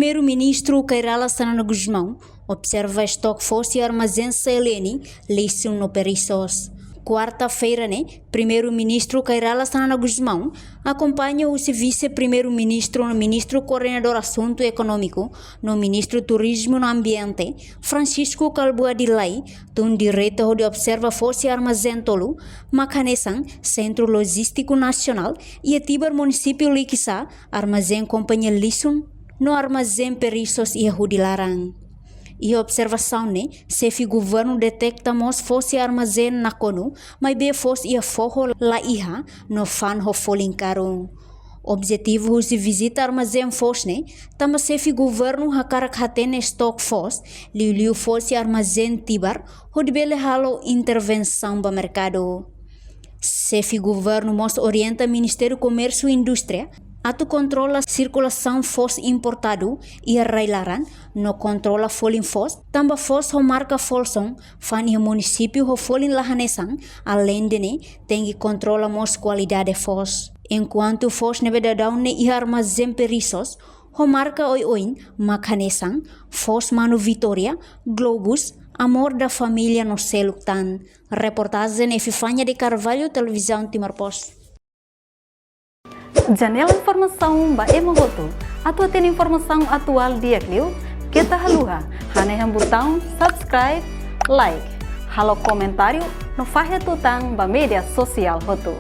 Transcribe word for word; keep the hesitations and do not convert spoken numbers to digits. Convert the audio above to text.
Primeiru-Ministru Kay Rala Xanana Gusmão observa estoque foos iha armazén C L N, lixu no Perissos. Kuarta-feira ne'e, Primeiru-Ministru Kay Rala Xanana Gusmão akompaña husi Vise-Primeiru-Ministru no Ministru Koordenadór Asuntu Ekonómiku no Ministru Turizmu no Ambiente, Francisco Kalbuadi Lay, tun direta hodi observa foos iha armazén tolu, mak hanesan Sentru Lojístiku Nasionál iha Tibar, Munisípiu Likisá, armazén Kompañia Lixu no armazén Perissos iha Hudi Laran. Iha observasaun ne'e, Xefe Governu deteta mós foos iha armazén Nakonu, maibé foos iha foho la iha no fa'an ho folin karun. Objetivu husi vizita armazén foos ne'e, tanba Xefe Governu hakarak hatene estoque foos, liuliu foos iha armazén Tibar, hodi bele halo intervensaun ba merkadu. Xefe Governu mós orienta Ministériu Komérsiu Indústria atu kontrola sirkulasaun foos importadu iha rai-laran no kontrola folin foos, tanba foos ho marka Folsom fa'an iha munisípiu ho folin la hanesan, aleinde ne'e tenke kontrola mós kualidade foos. Enkuantu foos ne'ebé daudaun ne'e iha armazén Perissos ho marka oioin mak hanesan, foos manu Vitória, Globus, Amor da Família no seluk tan. Reportajen Epifania de Carvalho, Televizaun Timor Post. Janela informasaun ba ema hotu. Atu hatene informasaun atuál di'ak liu, keta haluha hanehan butaun subscribe, like, halo komentáriu no fahe tutan ba média sosiál hotu.